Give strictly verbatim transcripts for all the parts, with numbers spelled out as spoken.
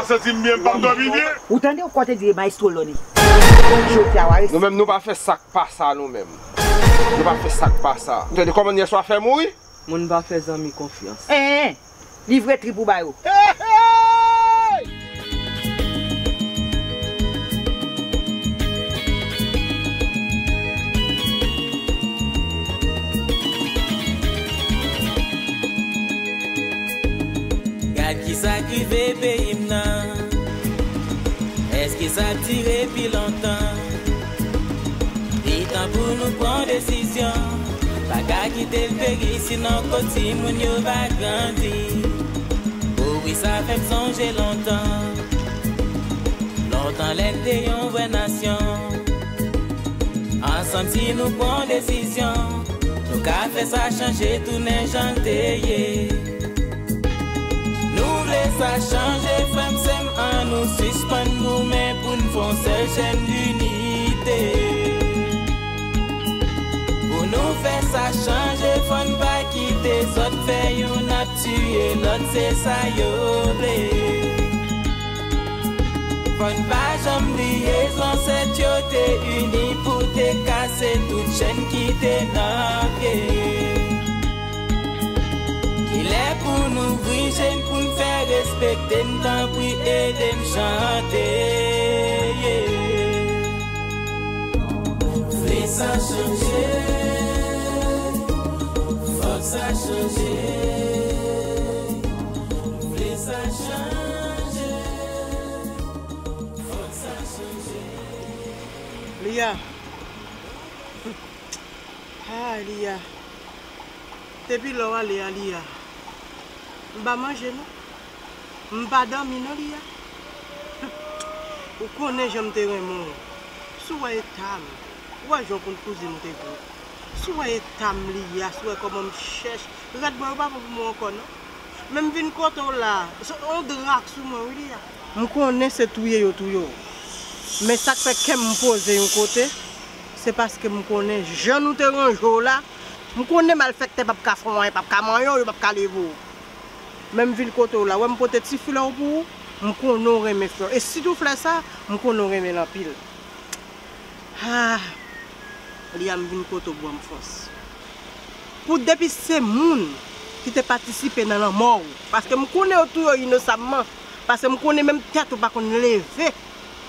Santi m byen, m p ap dòmi byen. Ou tande ou kote di maestro Loni. Jodi a w a resi. Nou menm, nou pa fè sa k pa sa, nou menm. Nou pa fè sa k pa sa. Ou tande kòman yèswa fè mouri? Moun pa fè zanmi konfyans. Enhen. Livre trip ou ba yo. Gad kisa k rive peyi m nan. Èske sa ap dire pi lontan? Li tan pou nou pran desizyon. Pa ka kite l peri, sinon kot timoun yo va grandi. O wi, sa fè m sonje lontan. Lontan lè n te yon vrè nasyon. Ansanm si nou pran desizyon, nou ka fè sa chanje tounen jan l te ye. Nou vle sa chanje, frè m, sè m, ann nou sispann goumen pou n fè yon sèl chèn linite. Pou nou fè sa chanje, fò n pa kite zòt fè youn ap tiye lòt, se sa yo vle. Fò n pa janm bliye zansèt yo te ini pou te kase tout chèn ki te nan pye. Kilè pou n ouvri je n pou n fè respekte n, tanpri ede m chante. Vle sa chanje, fòk sa chanje. Vle sa chanje, fòk sa chanje. Lia. Ah, Lia. Depi lè w ale a, Lia. M pa manje non. M pa dòmi non, Lia. Ou konnen jan m te renmen w. Si w wè eta m, ou wè jan w konn kouzin m te gwo. Si w wè eta m, Lia, si w wè kòman m chèch. Rad mwen yo pa bon pou mwen ankò non. Men m vin kote w la, se yon dra k sou mwen wi, Lia. M konnen se touye yo touye w. Men sa k fè kè m poze yon kote, se paske m konnen jan nou te ranje w la, m konnen malfektè p ap ka fè w anyen, p ap ka manyen w, yo p ap ka leve w. Men m vin kote w la, w wè m pote ti flè w pou ou, m konnen w renmen flè w. E sitou flè sa, m konnen w renmen l anpil. Ah, Lia, m vin kote w ban m fòs. Pou depi se moun ki te patisipe nan lanmò w, paske m konnen yo touye w inosamman, paske m konnen menm tèt ou pa konn leve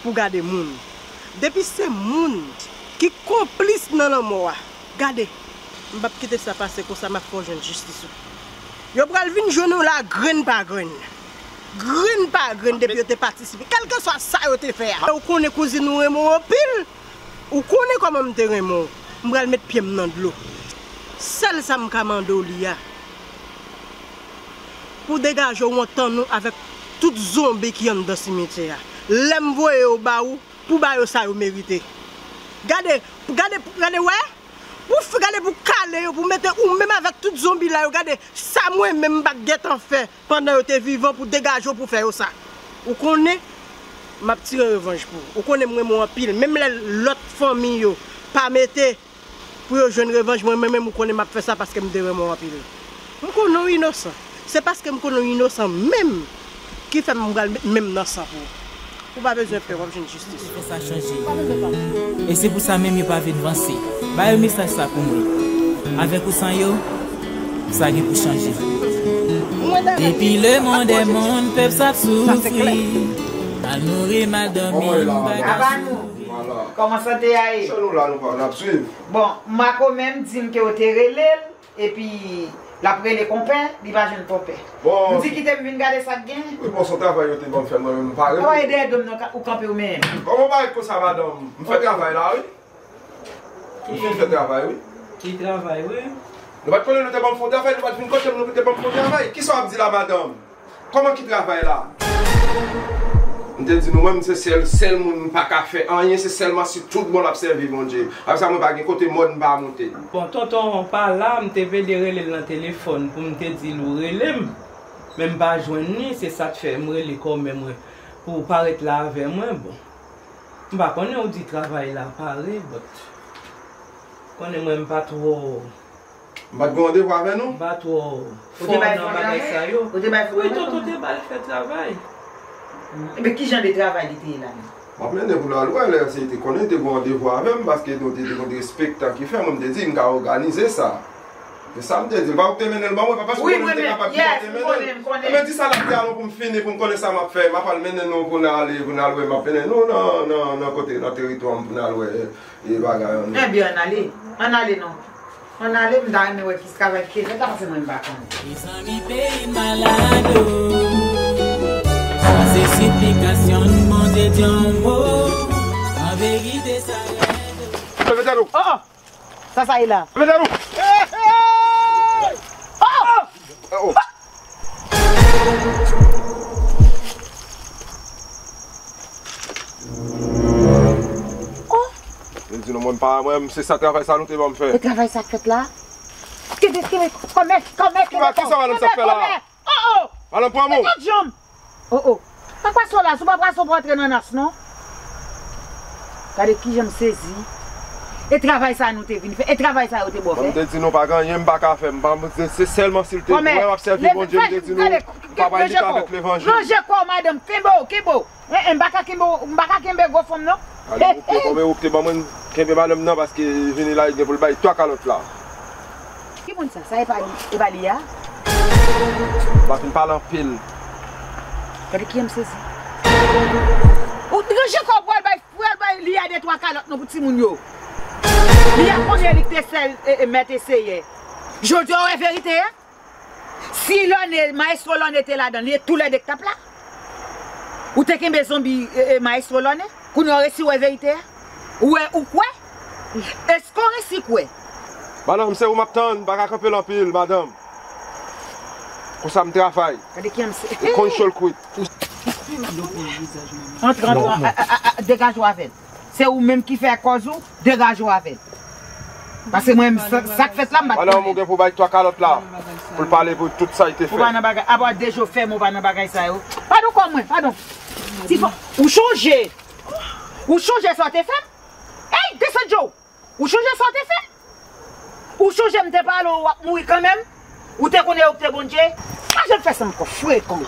pou gade moun. Depi se moun ki konplis nan lanmò a, gade, m p ap kite sa pase konsa, m ap fè w jwenn jistis ou. Yo pral vin jwenn ou la grenn pa grenn. Grenn pa grenn depi yo te patisipe. Kèlkeswa sa yo te fè a. Ou konnen kouzin ou renmen w anpil. Ou konnen kòman m te renmen w. M pral met pye m nan dlo. Sèl sa m ka mande w, Lia, pou degaje w antan nou avèk tout zonbi ki anndan simetyè a. Lè m voye yo ba ou, pou ba yo sa yo merite. Gade, gade, gade, wè? Pou f-, gade pou kale yo, pou mete ou menm avèk tout zonbi la yo, gade sa mwen menm m pa t gentan fè pandan yo te vivan pou degaje w pou fè yo sa. Ou konnen, m ap tire revanj pou ou. Ou konnen m renmen w anpil. Menm lè lòt fanmi yo pa mete pou yo jwenn revanj, mwen menm, ou konnen m ap fè sa paske m te renmen w anpil. M konnen w inosan. Se paske m konnen w inosan menm ki fè m pral met men m nan san pou ou. Ou pa bezwen pè, w ap jwenn jistis ou. Fè sa chanje. E se pou sa menm yo pa vin vanse. Ba yo mesaj sa pou mwen. Avèk ou san yo, sa gen pou chanje. Depi lemonn dè monn, pèp sa ap soufri. Mal nouri, mal dòmi, bagay. Kòman sante a ye? Bon, Mako menm di m ke w te rele l. Epi l ap rele konpè, li pa jwenn konpè. M di kite m vin gade sa k gen. Wi, bon, se yon travay yo te ban m fè, mwen menm m pa rele. Travay dèyè do m nan ou kanpe w menm. Kòman w parèt konsa, madanm? M fè travay la, wi. M fin fè travay, wi. Ki travay, wi? Nou pa t konnen nou te ban m fè yon travay, nou pa t vin kote m, nou te ban m fè yon travay. Kisa w ap di la, madanm? Kòman ki travay la? M te di nou, mwen, m se sèl, sèl moun m pa ka fè anyen, se sèlman si tout bon l ap sèvi Bondye. Apre sa, mwen pa gen kote mòn m pa moute. Bon, tonton pa la, m te plede rele l nan telefòn pou m te di l ou rele m, men m pa jwenn li, se sa k fè m rele kòmè mwen pou w parèt la avè mwen, bon. M pa konnen ou di travay la pare, but konnen mwen m pa twò M pa t gen randevou avè nou? M pa twò fò nan bagay sa yo. Ou te bay fon an? Wi, tonton te ba l fè travay. Ebyen, ki jan de travay li te ye la menm? M ap mennen pou l al wè, lè se te konnen te gen yon randevou avè m, paske nou te, te gen yon espektak ki fè, mwen m te di m ka òganize sa. Se sa m te di l, pa ou k te mennen l ban mwen, pa paske ou konnen m te kapab ki pa w te mennen l. Ebyen, di sa l ap di a non pou m fini, pou m konnen sa m ap fè. M ap al mennen nou pou n ale, pou n al wè, m ap mennen nou nan, nan, nan kote, nan teritwa m pou n al wè, e, bagay an. Ebyen, ann ale. Ann ale non. Ann ale, m ta renmen wè ki travay ki te fèt la, paske mwen m pa konnen. Mezanmi, peyi m malad, o. Sa se siplikasyon, Bondye di yon mo. An verite, sa rèd, o. Leve tèt ou. Oh, oh. Sa sa ye la? Leve tèt ou. Oh! Oh! Oh! Mwen di nou, mwen pa, mwen, se sa, travay sa nou te ban m fè. E travay sa k fèt la? Kenbe, kenbe, kòmè, kòmè, kenbe kò. Kisa madanm sa fè la? Oh, oh! Madanm pran mou. Mete janm. Oh, oh. Pa kwaso la, si w pa kwaso, w pa antre nan nas, non. Gade kijan m sezi. E travay sa nou te vin fè, e travay sa yo te ba w fè. Mwen m te di nou pa gen anyen m pa ka fè, m pa, se, se sèlman si l te di mwen w ap sèvi Bondye, m te di nou m pa pral lite avèk levanjil. Ranje kò w, madanm, kenbe w, kenbe w. Eh, eh, m pa ka kenbe, m pa ka kenbe gwo fanm, non. Ale, ou te, kòman ou te ban mwen, kenbe madanm nan, paske vini la, li gen pou l bay twa kalòt la. Ki moun sa? Sa e pa li, e pa li a? M pa fin pale anpil. Gade kijan m sezi. Ou ranje kò w pral bay, pral bay li a de twa kalòt non pou timoun yo. Li a konnen li k te sèl, e, e, mèt e seyè. Jodi a, w wè verite a? Si Lòne, Maestro Lòne te ladan, li toulède k t ap la. Ou te kenbe zonbi, e, e, Maestro Lòne? Kounye a w resi wè verite a? Ou wè, ou kwè? Èske w resi kwè? Madanm, se ou m ap tann, m pa ka kanpe l anpil, madanm. Konsa m travay. Gade kijan m se. Ou konn cho l kwit. Antre, antre, a, a, a, a, degaje w avè l. Se ou menm ki fè kòz ou, degaje w avè l. Paske mwen, sa, sa k fèt la, m pa t konnen. Madanm, ou gen pou bay twa kalòt la, pou l pale pou tout sa l te fè. Ou pa nan bagay, apa de jou fè m, ou pa nan bagay sa yo. Padon kò mwen, padon. Ti fò, ou chonje. Ou chonje sa w te fè m? Ey, desann je w. Ou chonje sa w te fè? Ou chonje m te pale w w ap mouri kanmenm? Ou te konnen ou te Bondye? Pa janm fè sa ankò, frekan.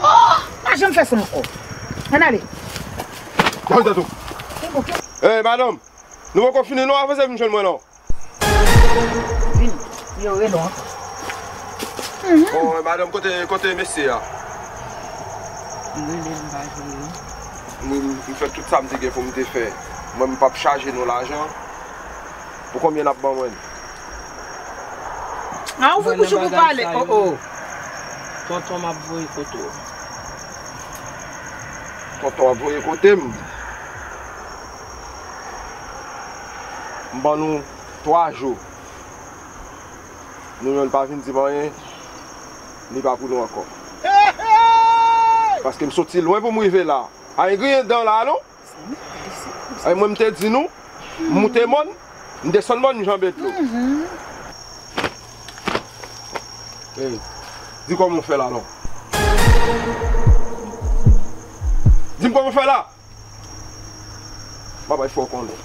Pa janm fè sa ankò. Ann ale. Lage tèt ou. Ey, madanm, nou poko fini non, avanse vin jwenn mwen non. Vini. Yo rele w ankò. Bon, madanm, kote, kote mesye a? M rele l, m pa jwenn li. Mwen, m fè tout sa m te gen pou m te fè. Mwen, m p ap chaje nou lajan. Pou konbyen n ap ban mwen? A, ou fè bouch ou pou pale. Oh, oh. Tonton m ap voye kote w. Tonton ap voye kote m. M ban nou twa jou. Nou menm pa vin di m anyen, li pa pou nou ankò. Paske m soti lwen pou m rive la. Anyen griyen dan la non. Ay, mwen m te di nou, m moute mòn, m desann mòn, m janbe dlo. Ey, di kòman w fè la non. Di m kòman w fè la. M ap bay fò w konnen.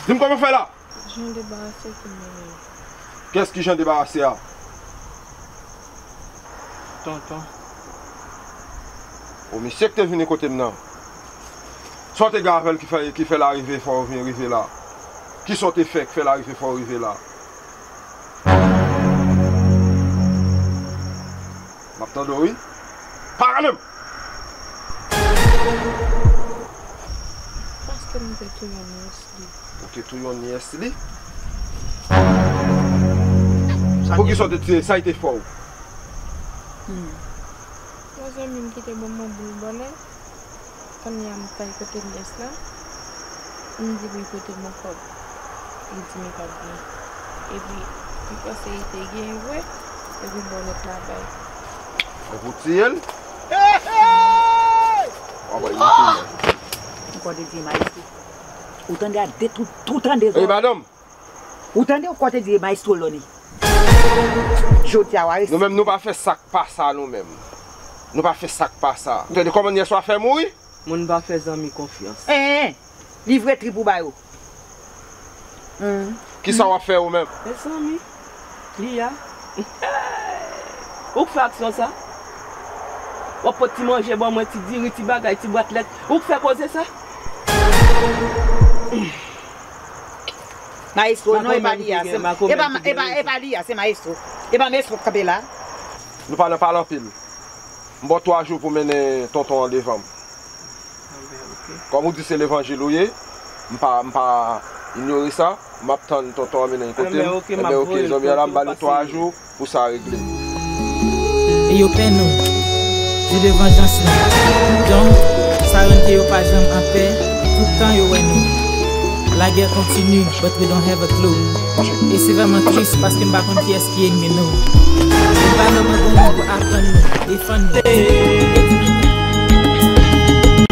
Di m kòman w fè la. Jan debarase ki mennen. Kiyès ki jan debarase a? Tonton. O, misye k te vini kote m nan. Sa w te gen avè l ki fè, ki fè l arive fò w vin rive la? Kisa w te fè k fè l arive fò w rive la? M ap tande w, wi. Pale m! Paske m te touye yon nyès li. Ou te touye yon nyès li? Poukisa w te touye? Sa l te fè w? Hmm. Yon zanmi m ki te ban m yon boul bòlè. Kounye a m t al kote nyès la, m di pou l pote m yon kòb. Li di m li p ap gen. Epi, m panse li te gen vre, epi bòlèt la bay. Epi w tiye l? W ap bay li tiye. M konn te di maestro. Ou tande a de tout, tout tande zò. Ey, madanm! Ou tande ou konn te di maestro Lòne. Jodi a w a resi. Nou menm nou pa fè sa k pa sa nou menm. Nou pa fè sa k pa sa. Ou tande kòman nyès ou a fè mouri? Moun pa fè zanmi konfyans. Hein, hein. Livre trip ou ba yo. Kisa w ap fè ou menm? Mezanmi, Lia. Ou k fè aksyon sa? W ap pot ti manje ban mwen, ti diri, ti bagay, ti bwat lèt. Ou k fè koze sa? Maestro, non, e pa li a, se, e pa, e pa, e pa li a, se maestro. E pa maestro k kanpe la. Nou pa nan pale anpil. M ba w twa jou pou mennen tonton an devan m. Kòm ou di se levanjil ou ye, m pa, m pa inyore sa. M ap tann tonton an mennen l kote m. Enben, oke, zanmi an la, m ba li twa jou pou sa regle. E yo pè nou, jou de vanjans nou. Donk, sa rann ke yo pa janm anpè, tout tan yo wè nou. Lagè kontini, but we don't have a clue. E se vrèman tris paske m pa konn kiyès ki ènmi nou. E pa vrèman gen moun pou aprann nou, defann nou.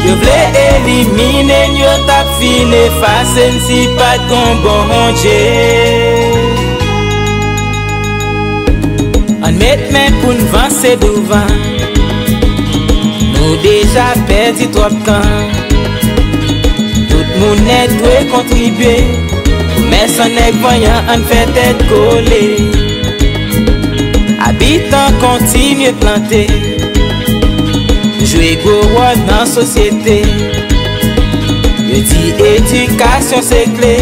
Yo vle elimine n, yo t ap fin efase n si pa t gon Bondye. Ann met men pou n vanse douvan. Nou deja pèdi twòp tan. Tout moun nèt dwe kontribye. Pou mès an nèg vanyan, ann fè tèt kole. Abitan kontinye plante. Jwe gwo wòl nan sosyete. Yo di edikasyon se kle.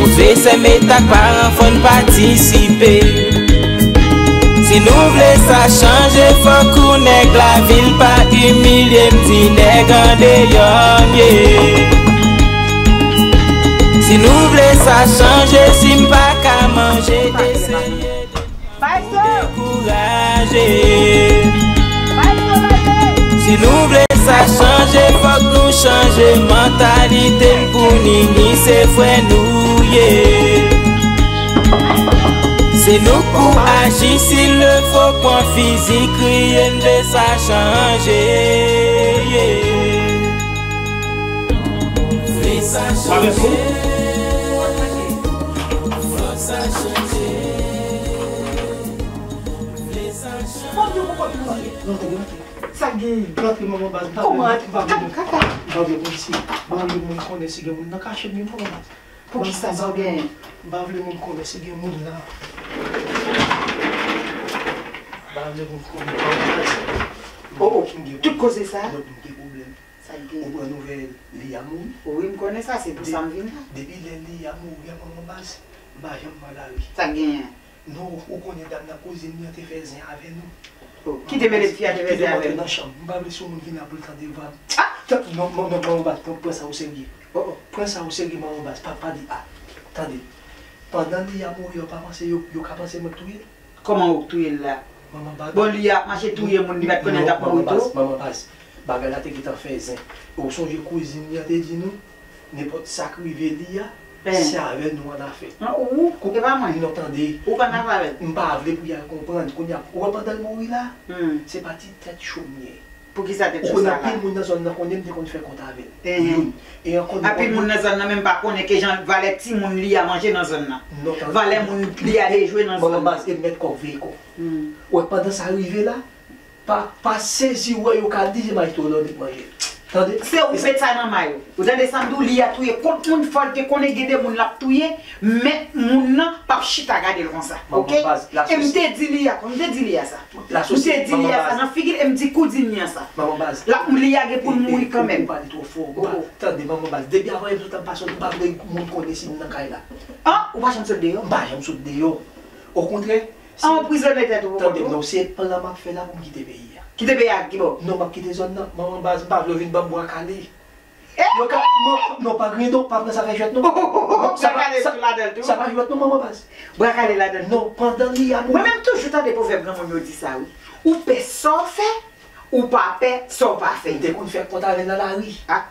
Pwofesè, mèt ak paran, fò n patisipe. Si nou vle sa chanje, fòk ou nèg lavil pa imilye m, di nèg andeyò m ye. Si nou vle sa chanje, si m pa ka manje, eseye dekouraje. Si nou vle sa chanje, fòk nou chanje mantalite n pou n ini, se frè nou ye. Se nou k pou aji, si l fo pran fizi, kriye, n vle sa chanje. Vle sa chanje. Fòk sa chanje. Vle sa chanje. Rantre, rantre. Sa k genyen? Rantre, manman baz. Kòman rantre? Kaka. M pa vle moun isi. M pa vle moun konnen si gen moun nan kache m, manman baz. Poukisa sa w genyen? M pa vle moun konnen si gen moun la. M pa vle moun konnen. Oh, oh. Tout koze sa? Donk, m gen pwoblèm. Sa k genyen? Ou pran nouvèl Lia mouri? Wi, m konnen sa, se pou sa m vin la. Depi lè Lia mouri a, manman baz, m pa janm pran lari. Sa k genyen? Non, ou konnen dam nan kouzin li an te fè zen avè nou. Oh, ki te mele fi a te fè zen avè nou? Nan chanm. M pa vle se yon moun vin la pou l tande vwa m. Ah! Non, non, non, manman baz, pran, pran sa o serye. Oh, oh. Pran sa o serye, manman baz, pa, pa di a. Tande. Pandan Lia mouri, yo pa panse yo, yo ka panse mwen k touye l? Kòman ou k touye l la? Manman baz. Bon, Lia ap mache touye moun, li pa t konnen l t ap mouri tou? Manman baz, bagay la te gentan fè zen. E ou sonje kouzin li an te di nou, nenpòt sa k rive Lia, se avè nou ann a fè. Non, ou, e pa mwen. Non, tande. Ou pa ann a fè avè l. M pa vle pou y al konprann. Kounye a, ou wè pandan l mouri la, se pa ti tèt cho m ye. Poukisa tèt cho sa la? Ou konnen anpil moun nan zòn nan konnen m te konn fè kont avè l. Youn. E ankò nou... Anpil moun nan zòn nan menm pa konnen ke jan valè timoun Lia manje nan zòn nan. Non, tande. Valè moun Lia dejwe nan zòn nan. Manman baz, e mèt kò veye kò. Ou wè, pandan sa rive la, pa, pa sezi wè yo ka di se maestro lè w met manje. Tande? Se ou k met sa nan may ou. Ou tande sa m di w, Lia touye kont moun, fò l te konnen gen de moun l ap touye, men moun nan p ap chita gade l konsa. Oke? E m te di Lia, m te di Lia sa. M te di Lia sa nan figi l, e m di kouzin li an sa. L ap, Lia gen pou l mouri kanmenm. Ou pale twò fò. Tande, manman baz, depi avan epizòd la m pa sot, m pa vle moun konnen si m nan kay la. An, ou pa janm sot deyò? M pa janm sot deyò. Okontrè, an, anprizone tèt ou pou kont ou. Tande, non, se plan m ap fè la pou m kite peyi a. Kite peyi a ki bò? Non, m ap kite zòn nan. Manman baz, m pa vle w vin ban m bwa kale. Yo ka, non, non, pa griyen non, pa pran sa fè jwèt non. Bwa kale tou ladan l tou. Sa pa jwèt non, manman baz. Bwa kale ladan l tou. Non, pandan Lia mouri. Mwen menm toujou tande pwovèb granmoun yo di sa wi. Ou pè sa w fè, ou pa pè sa w pa fè. M te konn fè kont avè l nan lari. Ah.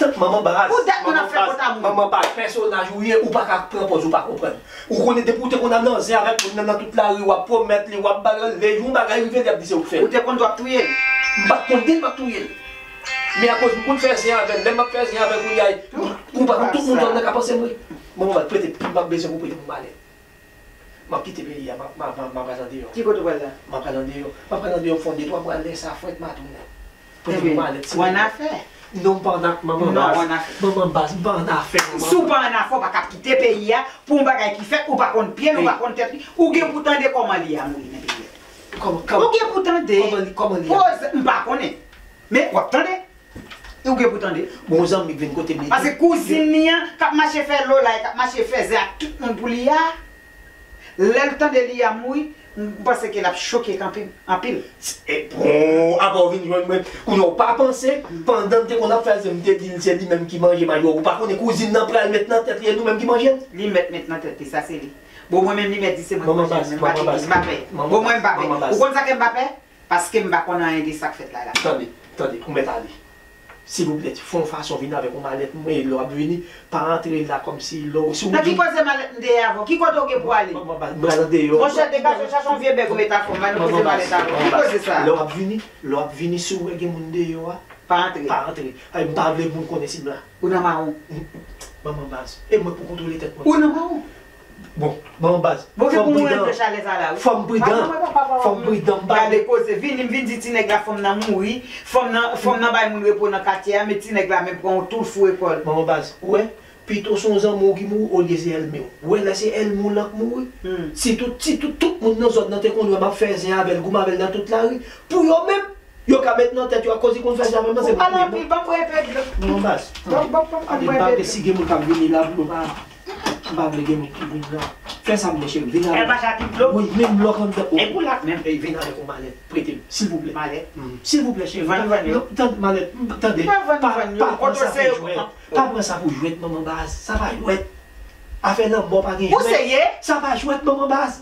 Tank manman baz. Pou dat moun ap fè kont a moun. Manman baz, pèsonaj ou ye, ou pa ka pran pòz ou pa konprann. Ou konnen depi ou te konn al nan zen avèk moun nan, nan tout lari, w ap pwomèt li, w ap ba l, lè yon bagay rive, li ap di se ou k fè l. Ou te konn di w ap touye l? M pa t konn di l m ap touye l. Men akoz m konn fè zen avè l, lè m ap fè zen avè l kounye a, ou pa konn tout moun zòn nan ka panse m wi. Manman baz, prete, m ap bezwen pou prete pou m ale. M ap kite peyi a, m ap, m ap, m ap, m ap al andeyò. Ki kote w pral la? M ap al andeyò. M ap al andeyò, m fè yon de twa bwa lè sa frèt, m a tounen. Prete pou m ale, ti. Ou annafè. Non, m pa ann afè, manman baz. Manman baz, m pa ann afè, manman. Si w pa ann afè, w pa ka ap kite peyi a pou yon bagay ki fèt, ou pa konn pye l, ou pa konn tèt li. Ou gen pou tande kòman li a mouri nan peyi a. Ou gen pou tande. Kòman, kòman, kòman li, kòman li a? Poze, m pa konnen. Men w ap tande. Ou gen pou tande. Bon, yon zanmi k vin kote m, li di. Paske kouzin li an, k ap mache fè lolay, k ap mache fè zen ak tout moun pou li a, lè l tande li a mouri, m panse ke l ap choke kanpe anpil. E bon, apa w vin jwenn mwen? Kounye a w pa panse, pandan m te konn ap fè zen, m te di l se li menm ki manje mayo. Ou pa konnen kouzin nan pral met nan tèt li, e nou menm ki manje l? Li mèt met nan tèt li, sa se li. Bon, mwen menm, li mèt di se mwen ki manje l, men m pa teke, m pa pè. Bon, mwen, m pa pè. Ou konn sa ke m pa pè? Paske m pa konn anyen de sa k fèt la, la. Tande, tande, ou mèt ale. Silvouplè, fè yon fason vin avèk yon malèt, mwen, lè w ap vini, pa antre la kòmsi lè w, si w... Nan ki koze malèt m te ye avè w? Ki kote w gen pou ale? Manman baz, m pral andeyò. Monchè, degaje w, chache yon vye bèg ou met afon, m pa nan koze malèt avè w. Ki koze sa? Lè w ap vini, lè w ap vini, si w wè gen moun deyò a, pa antre. Pa antre. Ay, m pa vle moun konnen si m la. Ou nan mawon. Manman baz. E mwen pou kontwole tèt mwen. Ou nan mawon. Bon, manman baz, fò m pridan. Fò m pridan. Fò m pridan, m pa vle. Gade koze, vini, m vin di ti nèg la fanm nan mouri, fanm nan, fanm nan bay moun repo nan katye a, men ti nèg la menm pran yon toul foure kò l. Manman baz, ou wè, pito se yon zanmi w ki mouri olye se èlmi w. Ou wè lè se èlmi w lan k mouri. Si tout, si tout, tout moun nan zòn nan te konn wè m ap fè zen avè l, goumen avè l nan tout lari, pou yo menm, yo ka met nan tèt yo akoz li konn fè zen avè m nan, se mwen ki mouri. Ou pale anpil, ban m bwè enpe dlo. Manman baz, tande. Ban m, ban m, ban m, ban m bwè enpe dlo. Si gen moun k ap vini la, pou yo pa M pa vle gen moun ki vin la. Fè sa m vle, cheri. Vin avè m. Wi, menm lòk anndan. E pou lòk menm. Ey, vin avèk yon malèt. Prete m, silvouplè. Malèt? Silvouplè, cheri. Vann, vann yo. Non, tande, malèt. Tande. Pa vann, vann yo. Pa pran sa pou jwèt. Pa pran sa pou jwèt, manman baz. Sa pa jwèt. Afè lanmò pa gen jwèt. Ou serye? Sa pa jwèt, manman baz.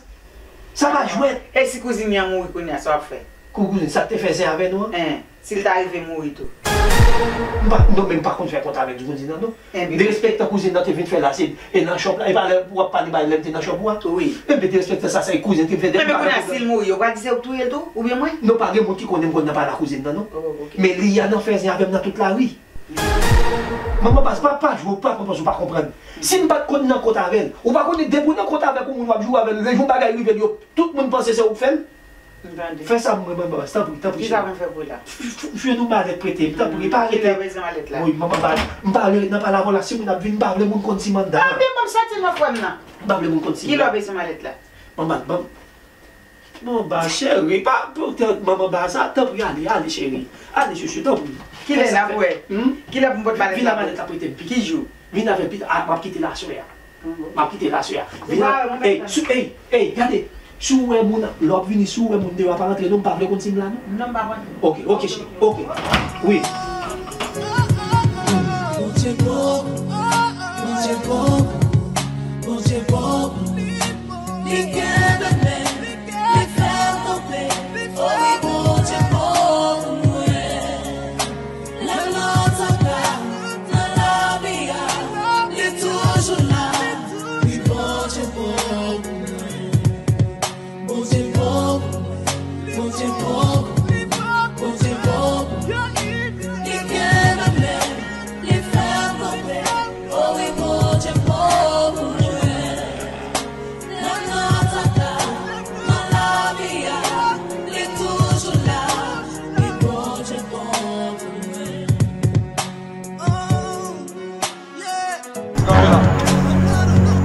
Sa pa jwèt. E si kouzin li an mouri kounye a, sa w ap fè? Kou kouzin, sa k te fè zen avè nou an? Hein. Si l ta rive mouri tou. M pa, non, men m pa konn fè kont avèk kouzin nan, non. Derespektan kouzin nan te vin fè la, se, e nan chòp la, e pa lè w ap pale ba lè m te nan chòp ou a? Wi. Enben, derespektan sa, sa e kouzin te vin fè. Enben, kounye a, si l mouri, yo pral di se ou k touye l tou, oubyen mwen? Non, pa gen moun ki konnen m konn nan pale a kouzin nan, non. Oh, ok. Men li a nan fè zen avè m nan tout lari. Manman baz, pa, pa jwe, pa konprann, ou pa konprann. Si m pa t konn nan kont avè l, ou pa konnen depi w nan kont avèk yon moun w ap joure avè l, lè yon bagay rive l, yo, tout moun panse se ou k fè l. M tande. Fè sa pou mwen, manman baz, tanpri, tanpri, cheri. Kisa pou m fè pou ou la? F-, f-, jwenn yon malèt prete m, tanpri, pa rete. Kilè w bezwen malèt la? Wi, manman baz, m pa vle ret nan pale avè w la, si moun ap vin, m pa vle moun konn si m anndan an. Anben, ban m sòti nan frè m nan. M pa vle moun konn si m la. Kilè w bezwen malèt la? Manman baz, ban m. Manman baz, cheri, pa, pou tè, manman baz, sa, tanpri, ale, ale, cheri. Ale, chouchou, tanpri. Kilè n ap wè? Kilè pou m pot malèt la? Vin la, malèt la prete m, piti. Ki jou? Vin avè l, piti, a, m ap kite l aswè a. M ap kite l aswè a. Vin la. Ey, sou, ey, ey, gade. Si w wè moun, lè w ap vini, si w wè moun deyò a, pa rantre non, m pa vle konn si m la non. Non, m pa konn. Ok, ok, cheri, ok. Wi. Bondye bon, Bondye bon, Bondye bon. Li kenbe men, li fè l kanpe. O wi, Bondye bon pou mwen. Lè m nan traka, nan lavi a, li toujou la, wi, Bondye bon pou mwen. Bondye bon, Bondye bon, Bondye bon, li kenbe men, li fè m kanpe. O wi, Bondye bon pou mwen. Nan, nan traka, nan lavi a, li toujou la, li Bondye bon pou mwen.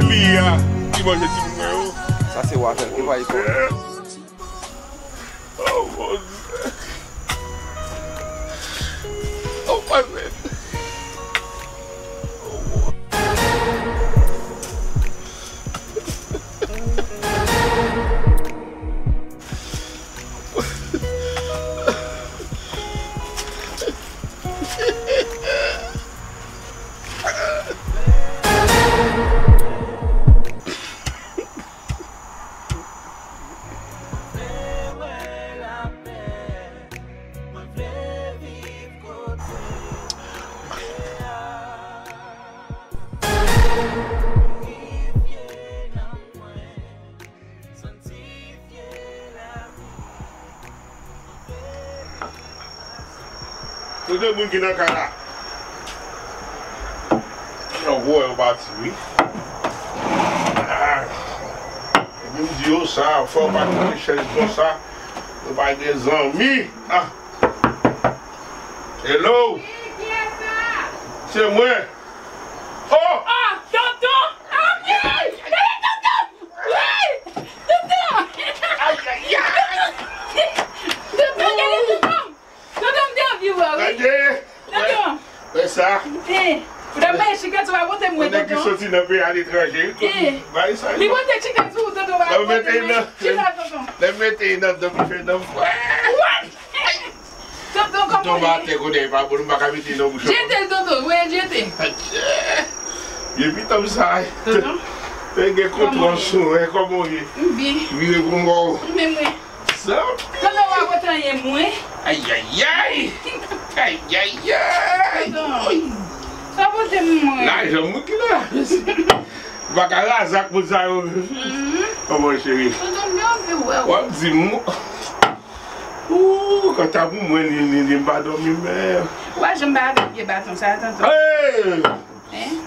Li a ki manje timoun mwen yo. Sa se w avè l, ki va yi fò. Oh, Bondye. Oh, Bondye. Kote moun ki nan kay la? Yon gwo yo pati, wi. Ah. Epi m di yo sa, fò w pa kite chèz konsa. Yo pa gen zanmi. Ah. Hello. Se mwen. Oh! Ah, tonton! Ah, wi! Gade tonton! Wi! Tonton! Ay, ay, ay! Tonton, gade tonton! Tonton, m te anvi wè w, wi. Gade! Tonton! Wè sa? Eh, ou t ap manje chiklet, ou pa pote m mwen, tonton. Nèg ki soti nan peyi aletranje, wi, tonton. Eh, bay sa, li pote chiklet sou ou, tonton, ou pa pote m mwen. Chita, tonton. Lè m mete nan dan, li fè nan fwa. What? Tonton, kòman w ye? Tonton, atè kote, pa bon, m pa ka mete nan bouch. Jete l, tonton, voye l jete. Vye pitanm sa. Tonton. Te gen kontwòl sou mwen, kòman w ye? M byen. Vire pou m wè w. M byen, mwen. Sa. Tonton, w pa kontan anyen, mwen. Ay, ay, ay. Ay, ay, ay. Tonton. Sa pote m mwen. Lajan m ki la. M pa ka razak moun sa yo. Mhm. Kòman w ye, cheri? Tonton, m byen, m byen, wè w. W ap di m. Ooh, kanta pou mwen, li, li, li, m pa dòmi menm. Ou pa janm bay avèk vye baton sa, tonton. Hey! Hein?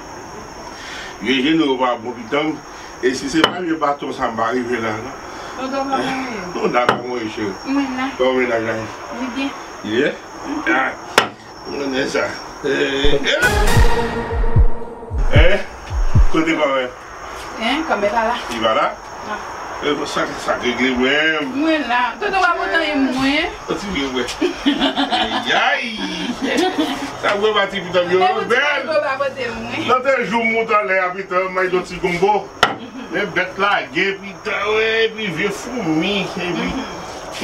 Vye jenou yo pa bon pitanm. E si se pa vye baton sa, m pa rive la, non. Tonton, kòman w ye? Nou la, kòman w ye, cheri? Mwen la. Kòman mennaj la ye? Li byen. Li byen? Ah. Mwen konnen sa. Eh, eh. Eh? Kote kòmè? Hein, kòmè pa la. Li pa la? Non. Eh, sa, sa k regle menm? Mwen la. Tonton, w ap pote anyen mwen? Yon ti vye vre. Ay, ay. Sa vre pati pitanm yo bèl. Nan te jou m moutalè a pitanm, may do ti gonbo. Men bèt la gen pitanm, wi, epi vye foumi, epi.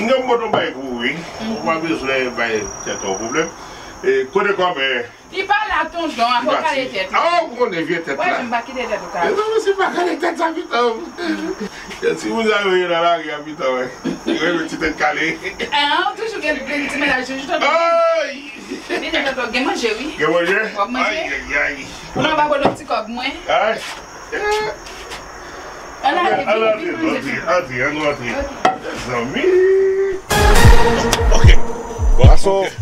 M gen m pote yon bagay pou ou, wi. Ou pa bezwen bay tèt ou pwoblèm. E, kote kòmè? Li pa la, tonton, a fò kale tèt li. Ah, ou konnen vye tèt la. Wè, m pa kite tèt ou kale. E non, mesye, pa kale tèt sa pitanm. Ti moun sa yo ye nan lari a pitanm, wè. Yo renmen ti tèt kale. Ah, ou toujou gen ti mennaj toujou, tonton. Ay! Vini, tonton, gen manje, wi. Gen manje? W ap manje? Ay, ay, ay. Ou nan pa ba w ti kòb mwen? Ay. Ann ale, vini, vini, vini. Antre, antre, ann nou antre. Ok. Mezanmi. Ok. Bon, gason, ok.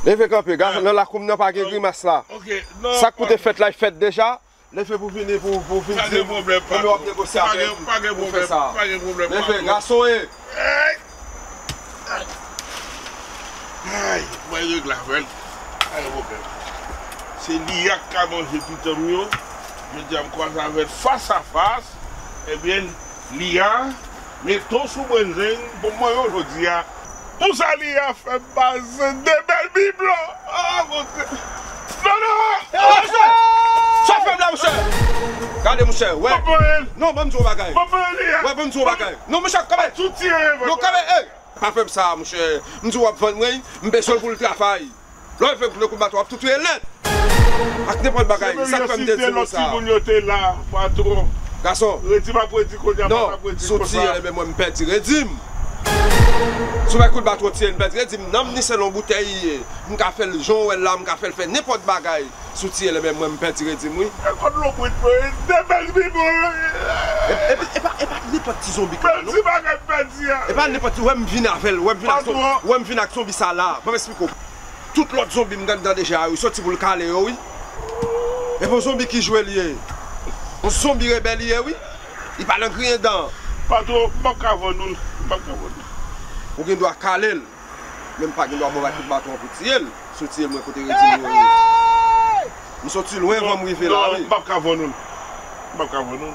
Leve kanpe. Gason, nan lakou m nan pa gen grimas la. Ok, non. Sa k pou te fèt la, fèt deja. Leve pou vini, pou, pou vin di m kòman w ap negosye avè m. Pa gen pwoblèm, pa gen pwoblèm, pa gen pwoblèm. Leve, gason, e. Ay! Ay! Mwen regle avè l. Pa gen pwoblèm. Se li a k ka manje pitanm yo. Jodi a, m kwaze avè l fas a fas. Ebyen, li a, mete w sou brenn zeng pou m manyen w jodi a. Pou sa li a fè m pase de bèl biblo. Ah, Bondye. Non, non. Sa fè m la, monchè. Gade, monchè, wè. Non, ban m di w bagay. Wè, ban m di w bagay. Non, monchè, kanpe. Non, kanpe, ey. Pa fè m sa, monchè. M di w ap vann mwen, m bezwen l pou l travay. Lè w fè kout baton, w ap tou touye nèt. Ak nenpòt bagay, sa k fè m te di nou sa. Lòt timoun yo te la, patwon. Gason. Redi m ap redi kounye a, pa t ap redi konsa. Non, si w tiye l, ebyen mwen m pèdi redi m. Si w bay kout baton tiye l, m pèdi redi m. Nanm ni se lon boutèy li ye. M ka fè l jan w wè l la, m ka fè l fè nenpòt bagay. Si w tiye l, ebyen mwen m pèdi redi m, wi. E kot lonbrit mwen, de bèl biblo. E, e, e pa, e pa nenpòt ti zonbi ki la, non. Pèdi bagay pèdi a. E pa nenpòt ti, wè m vin avè l, wè m vin ak son, wè m vin ak zonbi sa la. Ban m esplike w. Tout lòt zonbi m tande deja yo, soti pou l kale yo, wi. E pou zonbi ki jwe li ye. Yon zonbi rebèl li ye, wi. Li pa nan griyen dan. Patwon, m p ap ka vann ou l. M p ap ka vann ou l. Ou gen dwa kale l. Men m pa gen dwa ba w kout baton an pou tiye l. Si w tiye l, mwen kote redi m yo ye. M soti lwen anvan m rive la, wi. Non, m p ap ka vann ou l. M p ap ka vann ou l.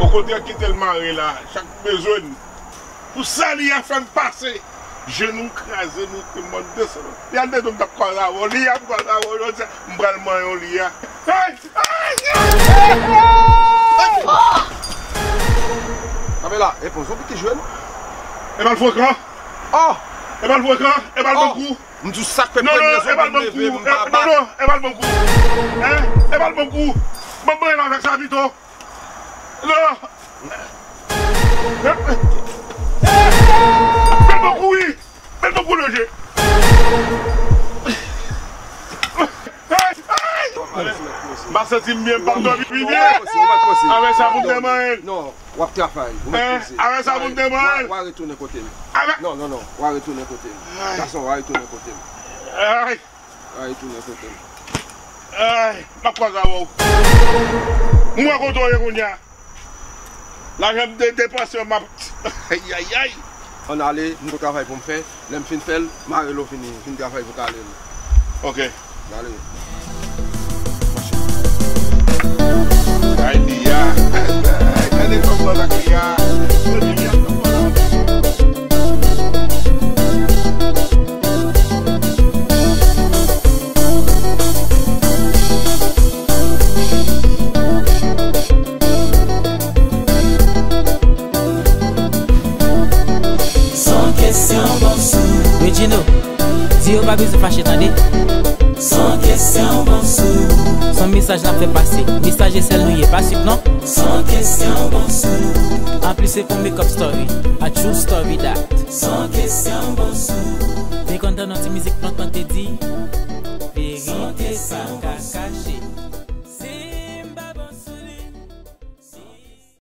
Okontrè, kite l mare la. Sa k bezwen n. Pou sa li a fè m pase. Jenou m kraze, nou te mòn desann. Li al dedan m t ap kwaze avè w. Li a m kwaze avè w jodi a. M pral manyen w li a. Ay! Ay! Ay! Ay! Kanpe la, e pon zonbi ki jwe n. E pa l frekan. Oh! E pa l frekan. E pa l ban m kou. M di w sa k fè premye zonbi m leve, m pa bat. Non, non, e pa l ban m kou. Hein? E pa l ban m kou. Ban m manyen l avèk sa pito. Non. Bèl ban kou, wi. Bèl ban kou nan je. M pa santi m byen, m p ap dòmi byen. Avèk sa pou m te manyen l. Non, w ap travay, ou mèt poze. Avèk sa pou m te manyen l. W a retounen kote m. Non, non, non, w a retounen kote m. Gason, w a retounen kote m. Ay. Ay, tounen kote m. Ay, m ap kwaze avè w. M wè kote w ye kounye a. Lajan m de-, depanse yo, m ap, ay, ay, ay. Ann ale, m gon travay pou m fè. Lè m fin fè l, mare l, ou vini, vin travay pou kale l. Ok. N ale. Gino, di yo pa bezwen fache tande. San kesyon bon sou. San mesaj n ap fè pase. Mesaj e sèl nou ye, pa sip non. San kesyon bon sou. Anplis se pou makeup story. A true story that. San kesyon bon sou. Te kontan nan ti mizik plant plant